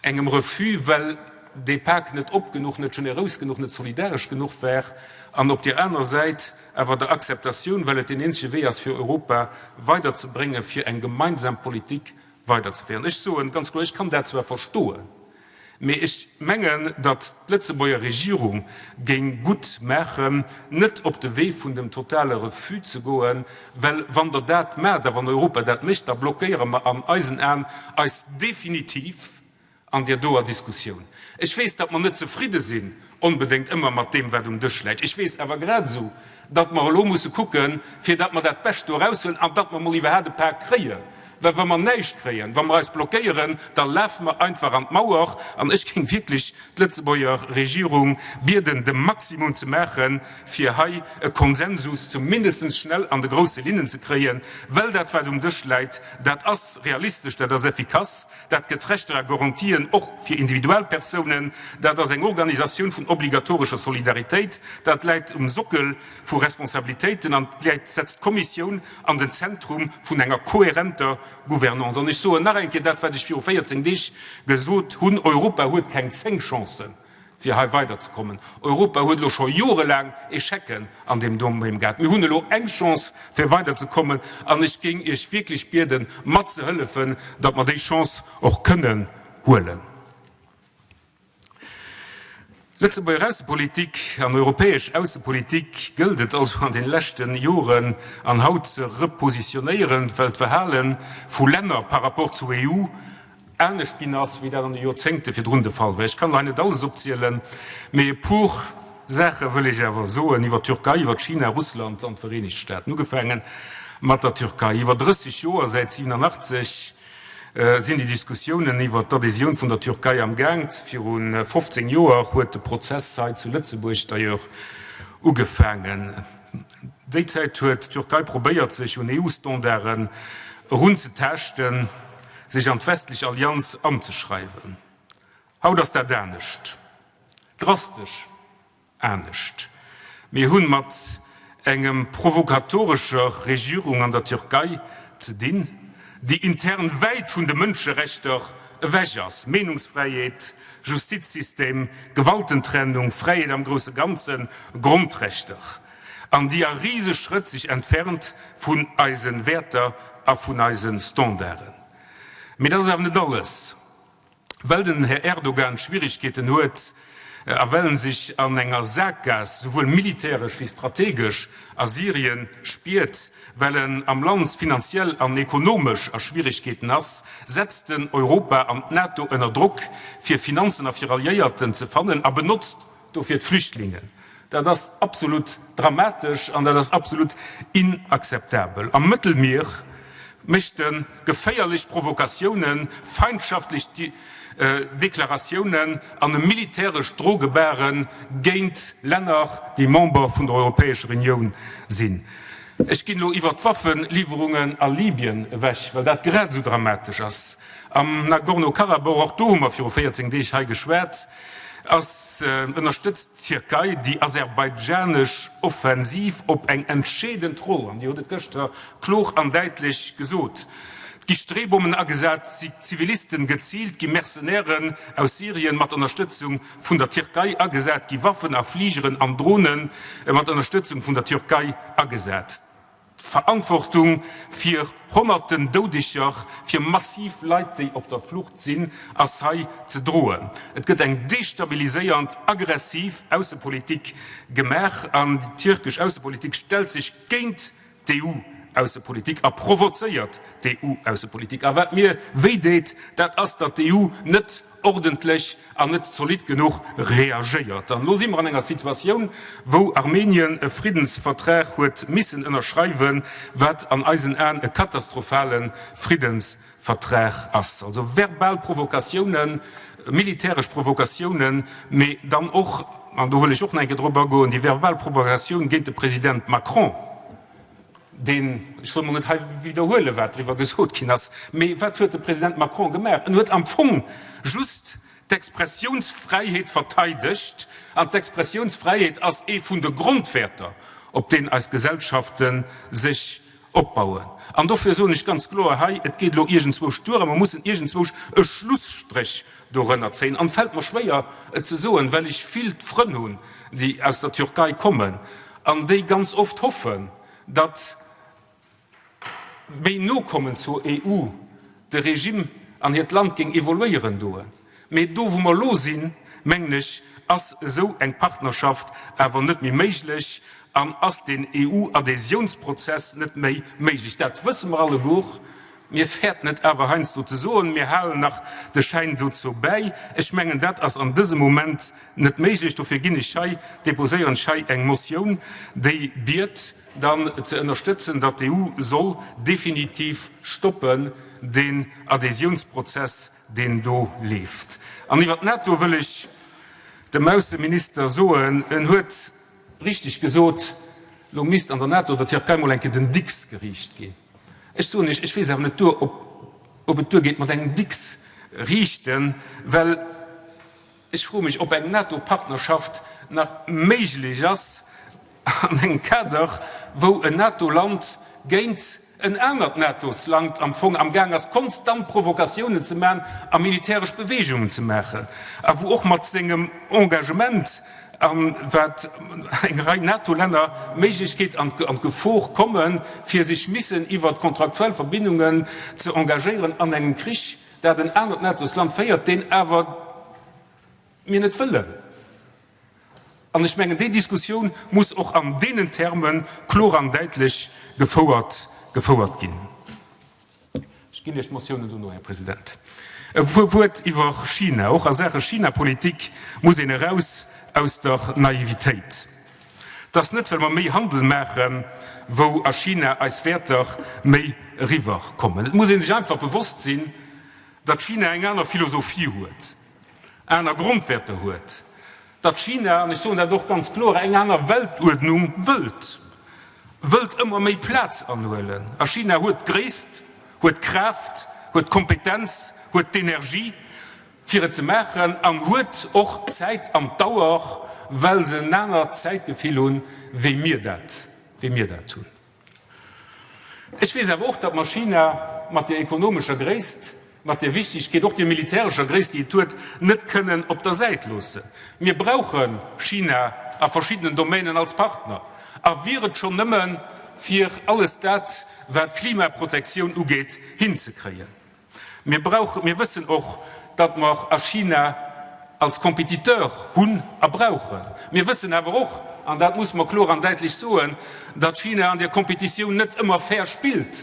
engem Refus, well dee Pak net op genuch, net generous genuch, net solidaresch genuch war, an op där aner Säit awer der Akzeptatioun, well et deen eenzege Wee ass, fir Europa weiderzebréngen, fir eng gemeinsam Politik weiderzeféieren. Ech soen ganz kloer, ech kann dat zwar verstoen, mee ech mengen, datt d'Lëtzebuerger Regierung géing gutt maachen, net op de Wee vun dem totale Refus ze goen, well wann Der dat maacht a wann Europa dat mécht, da blockéiere mer an eisen Aen eis definitiv an deer doer Diskussioun. Ech weess, datt mer net zefridde sinn onbedéngt ëmmer mat deem, wat um Dësch läit. Ech weess awer grad esou, datt mer elo musse kucken, fir datt mer dat Bescht do eraushuelen an datt mer emol iwwerhaapt e Pak kréien. Well wa mer näischt kréien, wa mer eis blockéieren, da lafe mer einfach an d'Mauer. An ech géing wierklech d'Lëtzebuerger Regierung bieden, de Maximum ze maachen, fir hei e Konsensus zumindest schnell an de grousse Linnen ze kréien, well dat, wat um Dësch läit, dat ass realistesch, dat ass effikass, dat gëtt Rechter a Garantien och fir Individualpersounen, dat ass eng Organisatioun vun obligatorescher Solidaritéit, dat läit um Sockel vu Responsabilitéiten an setzt d'Kommissioun an den Zentrum vun enger kohärenter Gouvernance. An ech soen nach eng Kéier dat, wat ech viru 14 Deeg gesot hunn, Europa huet keng 10 Chancen, fir hei weiderzekommen. Europa huet elo scho jorelaang Échecken an deem Domaine gehat. Mir hunn elo eng Chance, fir weiderzekommen, an ech géing Iech wierklech bieden, matzehëllefen, datt mer déi Chance och kënnen huelen. Lëtzebuerger Aussepolitik an europäesch Aussepolitik gëllt et also an den leschte Joren an haut ze repositionéieren, well d'Verhale vu Länner par rapport zur EU anescht ginn ass, wéi dat an de Joerzéngte virdrun de Fall war. Ech kann hei net alles opzielen, mee e puer Saache wëll ech awer soen iwwer d'Türkei, iwwer China, Russland an d'Vereenegt Staaten. Ugefaange mat der Türkei. Iwwer 30 Joer, säit 87, sinn déi Diskussiounen iwwert d'Adhésioun vun der Türkei am Gaang. Viru 15 Joer huet de Prozess hei zu Lëtzebuerg d'ailleurs ugefaangen. Déi Zäit huet d'Türkei probéiert, sech un EU-Standarden erunzetaaschten, sech an d'westlech Allianz anzeschreiwen. Haut ass dat anescht, drastesch. Anescht. Mir hunn mat engem provokatorescher Regierung an der Türkei ze dinn, déi intern wäit vun de Mënscherechter ewech ass, Meenungsfräiheet, Justizsystem, Gewaltentrennung, Fräiheet am grousse Ganzen, Grondrechter, an déi a riseg Schrëtt sech entfernt vun eise Wäerter a vun eise Standarden. Mee dat ass awer net alles. Well den Här Erdogan Schwierigkeeten huet a well en sech an enger Saakgaass, souwuel militäresch wéi strategesch, a Syrien spiert, well en am Land finanziell an ekonomesch a Schwierigkeeten ass, setzt en Europa an d'NATO ënner Drock, fir Finanzen a fir Alliéierten ze fannen a benotzt Dofir d'Flüchtlingen. Dat ass absolut dramatesch an dat ass absolut inakzeptabel. Am Mëttelmier mécht e geféierlech Provokatiounen, feindschaftlech Deklaratiounen an e militärescht Drogebare géint Länner, déi Member vun der Europäescher Unioun sinn. Ech ginn elo iwwert d'Waffeliwwerungen a Libyen ewech, well dat grad esou dramatesch ass. Am Nagorno-Karabauch, och do hu mer viru 14 Deeg hei geschwat, ass ënnerstëtzt d'Tierkei déi aserbaidjanesch Offensiv op eng entscheedend Roll, an Dir hutt et gëschter kloer an däitlech gesot, et gi Streebommen agesat, si Zivilisten geziilt, gi Mercenairen aus Syrien mat Ënnerstëtzung vun der Tierkei agesat, gi Waffen a Fligeren an Drone mat Ënnerstëtzung vun der Tierkei agesat. D'Verantwortung fir honnerten Doudeger, fir massiv Leit, déi op der Flucht sinn, ass hei ze droen. Et gëtt eng destabiliséiernd, aggressiv Aussepolitik gemaach an déi tierkesch Aussepolitik stellt sech géint d'EU-Aussepolitik a provozéiert d'EU-Aussepolitik. A wat mir wéi deet, dat ass, datt d'EU net ordentlech an net zolidd genuch reagéiert. An elo si mer an enger Situatioun, wou Armenien e Friddensvertrag huet missen ënnerschreiwen, wat an eisen Aen e katastrophale Friddensvertrag ass. Also verbal Provokatiounen, militäresch Provokatiounen, mee dann och, an do wëll ech och nach eng Kéier drop agoen, déi verbal Provokatioun géint de President Macron, deen, ech wëll mol net hei widderhuelen, wat driwwer gesot ginn ass, mee wat huet de President Macron gemaach? En huet am Fong just d'Expressiounsfräiheet verteidegt, an d'Expressiounsfräiheet ass ee vun de Grondwäerter, op deen eis Gesellschafte sech opbauen. An dofir soen ech ganz kloer hei, et geet elo iergendzwousch duer a mer mussen iergendzwousch e Schlusstréch dorënner zéien. An et fält mer schwéier, et ze soen, well ech vill Frënn hunn, déi aus der Türkei kommen an déi ganz oft hoffen, datt méi Nokommen zur EU de Regime an hiert Land géing evoluéieren doen. Mee do wou mer elo sinn, mengen ech, ass esou eng Partnerschaft awer net méi méiglech an ass deen EU-Adhésiounsprozess net méi méiglech. Dat wësse mer alleguer. Mir fäerten et awer heiansdo ze soen, mir halen nach de Schäin dozou bäi. Ech mengen, dat ass an dësem Moment net méiglech. Dofir ginn ech hei, déposéieren ech hei eng Motioun, déi biet, dann ze ënnerstëtzen, datt d'EU soll definitiv stoppen deen Adhésiounsprozess, deen do leeft. An iwwert d'NATO wëll ech dem Ausseminister soen, en huet richteg gesot, elo misst an der NATO der Tierkei mol eng Kéier den Dicks geriicht ginn. Ech soen Iech, ech weess awer net duer, ob et duergeet mat engem Dicks riichten, well ech froe mech, ob eng NATO-Partnerschaft nach méiglech ass an engem Kader, wou en NATO-Land géint en anert NATO-Land am Fong amgaang ass, konstant Provokatiounen ze maachen a militäresch Beweegungen ze maachen a wou och mat sengem Engagement a wat eng Rei NATO-Länner d'Méiglechkeet an d'Gefor kommen, fir sech missen iwwert kontraktuell Verbindungen ze engagéieren an engem Krich, dat en anert NATO-Land féiert, deen awer mir net wëllen. An ech mengen, déi Diskussioun muss och an deenen Terme kloer an däitlech gefouert gefouert ginn. Ech ginn Iech d'Motiounen dono, Här President. E puer Wuert iwwer China. Och a Saache China-Politik muss een eraus aus der Naivitéit. Et ass net, well mer méi Handel maachen, wou a China eis Wäerter méi eriwwerkommen. Et muss ee sech einfach bewosst sinn, datt China eng aner Philosophie huet, aner Grondwäerter huet, datt China, an ech soen dat och ganz kloer, eng aner Weltuerdnung wëllt, wëllt ëmmer méi Plaz anhuelen. A China huet d'Gréisst, huet d'Kraaft, huet d'Kompetenz, huet d'Energie, fir et ze maachen an huet och d'Zäit an d'Dauer, well se en anert Zäitgefill hunn, wéi mir dat, wéi mir dat hunn. Ech weess awer och, datt mer China mat där ekonomescher Gréisst, mat där Wichtigkeet, och där militärescher Gréisst, déi et huet, net kënnen op der Säit loossen. Mir brauche China a verschiddenen Domänen als Partner, a wier et schonn nëmme fir alles dat, wat d'Klimaprotektioun ugeet, hinzekréien. Mir brauchen, mir wëssen och, datt mer a China als Compétiteur hunn a brauchen. Mir wëssen awer och, an dat muss mer kloer an däitlech soen, datt China an där Compétitioun net ëmmer fair spillt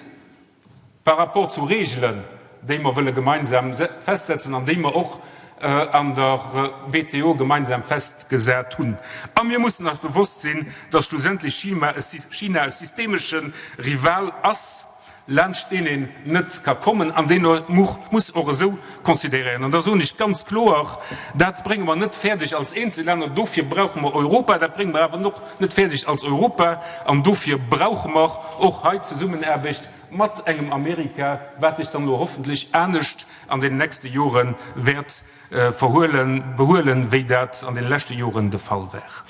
par rapport zu Regelen, déi mer wëlle gemeinsam festsetzen an déi mer och an der WTO gemeinsam festgesat hunn. A mir mussen eis bewosst sinn, datt schlussendlech China e systemesche Rival ass, laanscht deen een net ka kommen an deen ee muss och esou considéréieren. An da soen ech ganz kloer, dat brénge mer net fäerdeg als eenzel Länner, dofir brauche mer Europa, dat brénge mer awer och net fäerdeg als Europa an dofir brauche mer och hei d'Zesummenaarbecht mat engem Amerika, wat sech dann elo hoffentlech anescht an deenen nächste Jore wäert verhuelen, behuelen, wéi dat an deene leschte Joren de Fall war.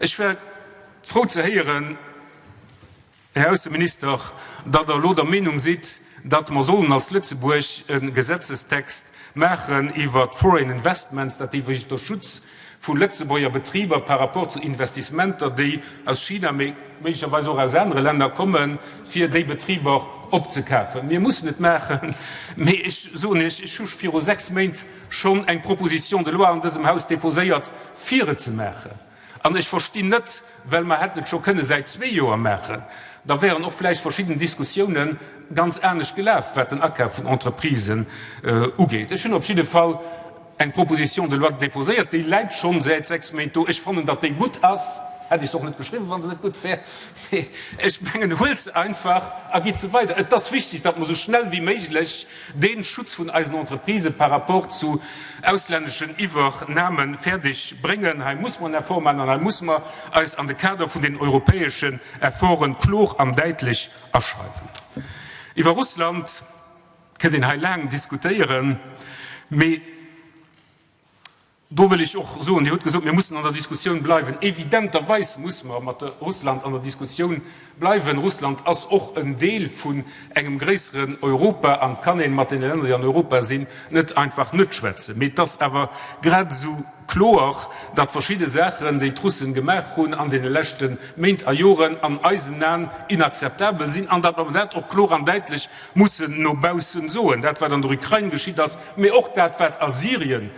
Ech war frou ze héieren, Här Ausseminister, datt Der elo der Meenung sidd, datt mer sollen als Lëtzebuerg e Gesetzestext maachen iwwert d'Foreign Investments, dat iwwregens der Schutz vu Lëtzebuerger Betriber par rapport zu Investissementer, déi aus China, mee méiglecherweis och aus anere Länner kommen, fir déi Betriber opzekafen. Mir mussen et maachen, mee ech soen Iech, ech hu viru 6 Méint schonn eng Proposition de loi an dësem Haus déposéiert, fir et ze maachen. An ech verstinn net, well mer hätten et scho kënne säit zwee Joer maachen, da wären och vläicht verschidden Diskussiounen ganz anescht gelaf, wat den Akaf vun Entreprisen ugeet. Ech hunn op jidde Fall eng Proposition de loi déposéiert, déi läit schonn säit 6 Méint do. Ech fannen, datt déi gutt ass. Hätt ech se och net geschriwwen, wa se net gutt wär. Mee ech mengen, huelt se einfach a gitt se weider. Et ass wichtig, datt mer esou schnell wéi méiglech dee Schutz vun eisen Entreprisë par rapport zu auslänneschen Iwwernahme fäerdeg bréngen. Hei muss mer en Effort maachen an hei muss mer eis an de Kader vun den europäeschen Efforte klor an däitlech aschreiwen. Iwwer Russland kënnt een hei laang diskutéieren, mee Do wëll ech och soen, Dir hutt gesot, mir mussen an der Diskussioun bleiwen. Evidenterweis muss mer mat Russland an der Diskussioun bleiwen. Russland ass och en Deel vun engem gréisseren Europa an et kann ee mat deene Länner, déi an Europa sinn, net einfach net schwätzen. Mee et ass awer grad esou kloer, datt verschidde Saachen, déi d'Russen gemaach hunn an deene leschte Méint a Joren, an eisen Aen inakzeptabel sinn an datt mer dat och kloer an däitlech mussen no baussen soen. Dat, wat an der Ukrain geschitt ass, mee och dat, wat a Syrien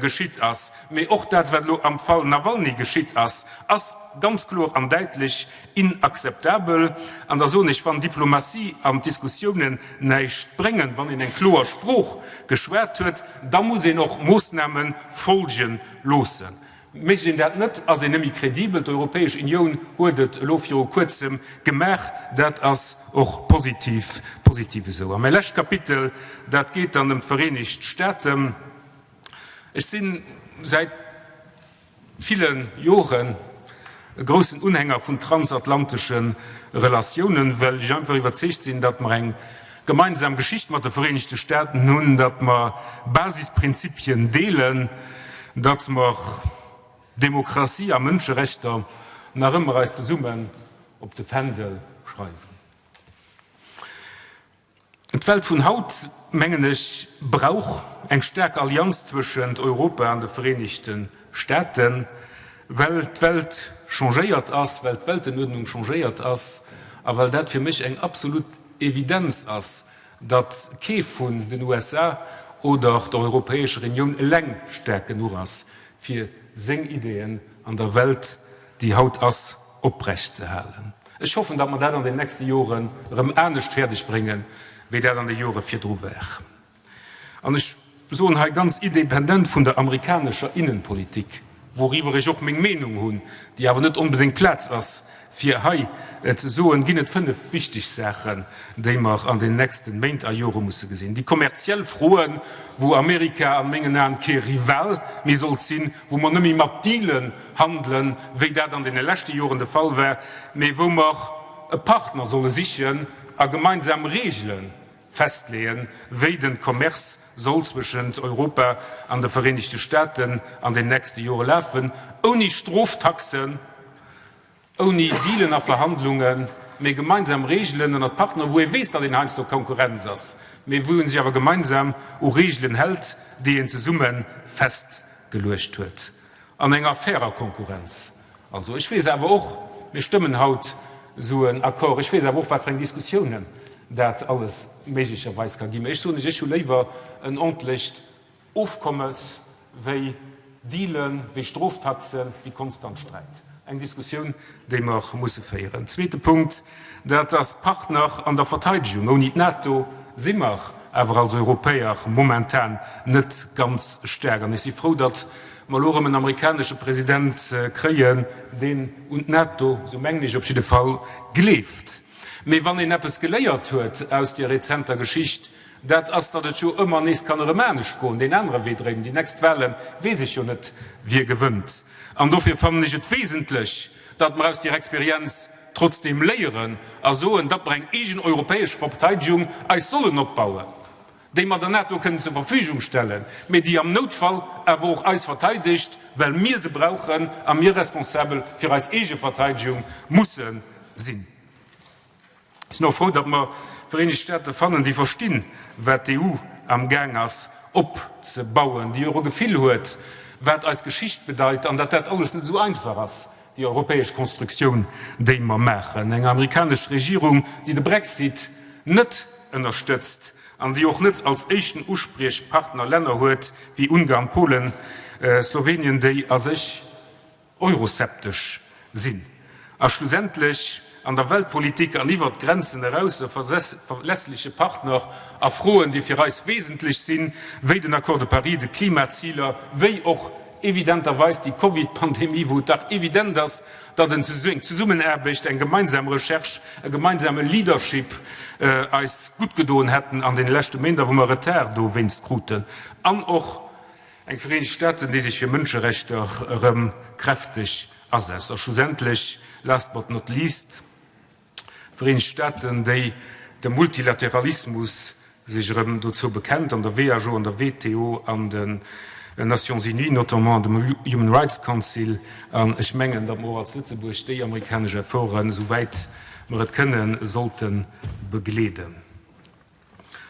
geschitt ass, mee och dat, wat elo am Fall Nawalny geschitt ass, ass. ganz kloer an däitlech inakzeptabel. An da soen ech, wann Diplomatie an Diskussiounen näischt bréngen, wann een eng kloer Sprooch geschwat huet, da muss een och Moossname folge loossen. Mécht een dat net, ass een net méi kredibel. D'Europäesch Unioun huet et elo viru Kuerzem gemaach. Dat ass och positiv, positiv esou. A mäi lescht Kapitel, dat geet dann ëm d'Vereenegt Staaten. Ech si säit ville Joren e groussen Unhänger vun transatlantesche Relatiounen, well ech einfach iwwerzeegt sinn, datt mer eng gemeinsam Geschicht mat de Vereenegte Staaten hunn, datt mer Basisprinzipien deelen, datt mer Demokratie a Mënscherechter nach ëmmer eis zesummen op de Fändel schreiwen. D'Welt vun haut, mengen ech, brauch eng staark Allianz zwëschent Europa an de Vereenegte Staaten, well d'Welt changéiert ass, well d'Weltenuerdnung changéiert ass a well dat fir mech eng absolut Evidenz ass, datt kee vun den USA oder der Europäescher Unioun eleng staark genuch ass, fir seng Ideeën an der Welt, déi haut ass, oprecht ze halen. Ech hoffen, datt mer dat an den nächste Joren erëm anescht fäerdeg bréngen, wéi dat an de Jore virdru war. An ech soen hei ganz independent vun der amerikanescher Innenpolitik, wouriwwer ech och meng Meenung hunn, déi awer net onbedéngt d'Plaz ass, fir hei ze soen, ginn et fënnf wichteg Saachen, déi mer an den nächste Méint a Jore musse gesinn. Déi kommerziell Froen, wou Amerika an mengen Aen kee Rival méi sollt sinn, wou mer net méi mat Dealen handelen, wéi dat an deene leschte Joren de Fall war, mee wou mer e Partner solle sichen a gemeinsam Regele festleeën, wéi de Commerce soll zwëschent Europa an de Vereenegte Staaten an den nächste Jore lafen, ouni Stroftaxen, Ouni Dealen a Verhandlungen, mee gemeinsam Reegelen ënnert Partner, wou ee weess, datt een heiansdo Konkurrenz ass, mee wou ee sech awer gemeinsam u Reegelen hält, déi een zesumme festgeluecht huet. An enger fairer Konkurrenz also. Ech weess awer och, mir stëmmen haut esou en Accord, ech weess awer och, wat fir eng Diskussiounen dat alles méiglecherweis ka ginn. Mee ech soen lech, ech hu léiwer en ordentlecht Ofkommes wéi Dealen, wéi Stroftaxen, wéi konstant Sträit. Eng Diskussioun, déi mer musse féieren. Zweete Punkt, dat ass Partner an der Verteidegung. Ouni d'NATO si mer awer als Europäer momentan net ganz staark. An ech si frou, datt mer elo erëm en amerikanesche President kréien, deen un d'NATO, esou mengen ech op jidde Fall, gleeft. Mee wann een eppes geléiert huet aus deer rezenter Geschicht, dat ass, datt et jo ëmmer nees kann erëm anescht goen, deen anere Wee dréinen. Déi nächst Wahlen weess ech jo net, wie gewënnt. An dofir fannen ech et wesentlech, datt mer aus deer Experienz trotzdeem léieren a soen, datt mer eng eegen europäesch Verteidegung eis sollen opbauen, déi mer der NATO kënnen zur Verfügung stellen, mee déi am Noutfall awer och eis verteidegt, well mir se brauchen a mir responsabel fir eis eege Verteidegung musse sinn. Ech sinn och frou, datt mer Vereenegt Staate fannen, déi verstinn, wat d'EU am Gaang ass opzebauen, déi och e Gefill huet, wat eis Geschicht bedeit an datt dat alles net esou einfach ass, déi europäesch Constructioun, déi mer maachen. Eng amerikanesch Regierung, déi de Brexit net ënnerstëtzt an déi och net als éischten Uspriechpartner Länner huet wéi Ungarn, Polen, Slowenien, déi a sech euroseptesch sinn a schlussendlech an der Weltpolitik an iwwert d'Grenzen eraus e verlässleche Partner a Froen, déi fir eis wesentlech sinn, wéi den Accord de Paris, de Klimaziler, wéi och evidenterweis déi Covid-Pandemie, wou et dach evident ass, datt eng Zesummenaarbecht, eng gemeinsam Recherche, e gemeinsame Leadership eis gutt gedoen hätten an deene leschte Méint a wou mer Retard dowéinst kruten an och Eng Vereenegt Staaten, déi sech fir Mënscherechter erëm kräfteg asetzt. A schlussendlech, last but not least, Vereenegt Staaten, déi dem Multilateralismus sech erëm dozou bekennt, an der WHO, an der WTO, an den Nations Unies, notamment an dem Human Rights Council. An ech mengen, datt mer och als Lëtzebuerg déi amerikanesch Efforten, esou wäit mer et kënnen, sollte begleeden.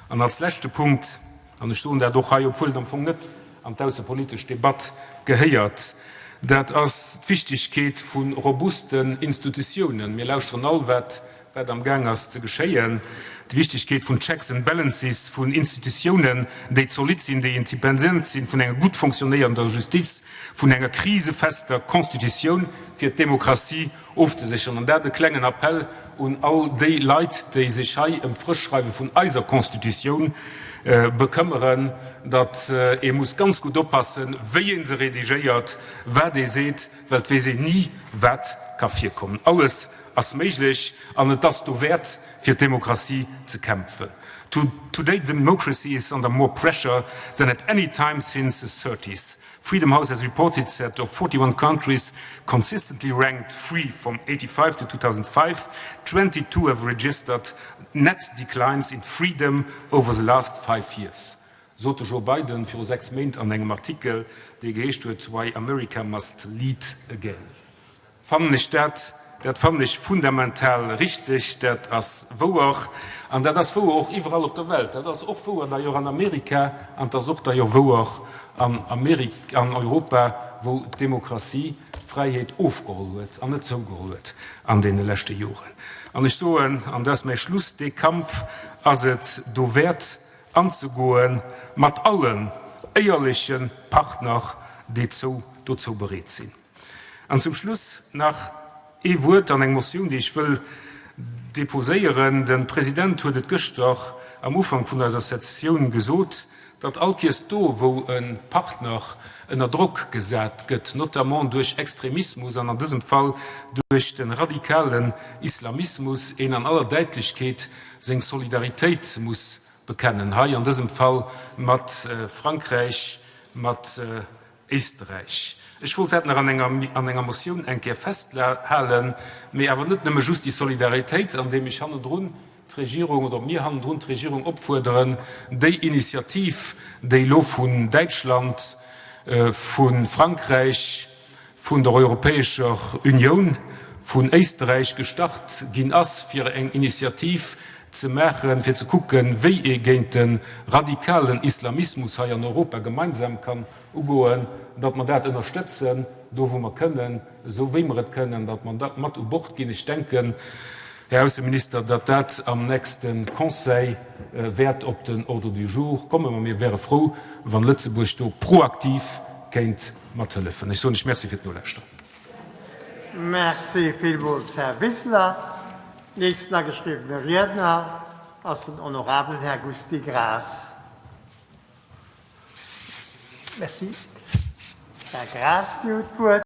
An als leschte Punkt, an ech soen dat och hei, obwuel et am Fong net an d'aussepolitesch Debatt gehéiert, dat ass d'Wichtigkeet vu robusten Institutiounen. Mir lauschteren all, wat. wat am Gaang ass ze geschéien, d'Wichtigkeet vun Checks and Balances, vun Institutiounen, déi zolidd sinn, déi independent sinn, vun enger gutt fonctionnéierender Justiz, vun enger krisefester Constitutioun, fir d'Demokratie ofzesécheren. An dat e klengen Appell un all déi Leit, déi sech hei ëm d'Frëschschreiwe vun eiser Constitutioun bekëmmeren, datt ee muss ganz gutt oppassen, wéi ee se redigéiert, wat ee seet, well et weess een ni, wat ka virkommen. Alles ass méiglech an et ass dowäert, fir d'Demokratie ze kämpfen. Today democracy is under more pressure than at any time since the thirties. Freedom House has reported that of 41 countries consistently ranked free from 85 to 2005, 22 have registered net declines in freedom over the last five years, sot de Joe Biden viru 6 Méint an engem Artikel, dee geheescht huet Why America Must Lead Again. Fannen ech dat, dat fannen ech fundamental richteg, dat ass wouer. An dat ass wouer och iwwerall op der Welt. Dat ass och wouer d'ailleurs an Amerika an et ass och d'ailleurs wouer an Amerik, an Europa, wou d'Demokratie d'Fräiheet ofgeholl huet an net zougeholl huet an deene leschte Joren. An ech soen, an dat ass mäi Schluss, dee Kampf ass et dowäert anzegoen, mat allen éierleche Partner, déi dozou bereet sinn. An zum Schluss nach ee Wuert an eng Motioun, déi ech wëll déposéieren. De President huet et gëschter am Ufank vun eiser Sessioun gesot, datt all Kiers do, wou e Partner ënner Drock gesat gëtt, notamment duerch Extremismus an an dësem Fall duerch de radikalen Islamismus, een an aller Däitlechkeet seng Solidaritéit muss bekennen, hei an dësem Fall mat Frankräich, mat Éisterräich. Ech wollt dat nach an enger an enger Motioun eng Kéier festhalen, mee awer net nëmme just déi Solidaritéit, andeem ech hannendrun d'Regierung oder mir hannendrun d'Regierung opfuerderen, déi Initiativ, déi elo vun Däitschland, vu Frankräich, vun der Europäescher Unioun, vun Éisterräich gestart ginn ass, fir eng Initiativ ze maachen, fir ze kucken, wéi ee géint de radikalen Islamismus hei an Europa gemeinsam kann ugoen, datt mer dat ënnerstëtzen, do wou mer kënnen, esou wéi mer et kënnen, datt mer dat mat u Bord ginn. Ech denken, Här Ausseminister, datt dat am nächste Conseil wäert op den Ordre du jour kommen, a mir wäre frou, wann Lëtzebuerg do proaktiv kéint mathëllefen. Ech soen lech Merci fir d'Nolauschteren. Merci villmools, Här Wiseler. Nächsten ageschriwwene Riedner ass den honorabelen Här Gusty Graas. Merci. Här Graas, Dir hutt d'Wuert.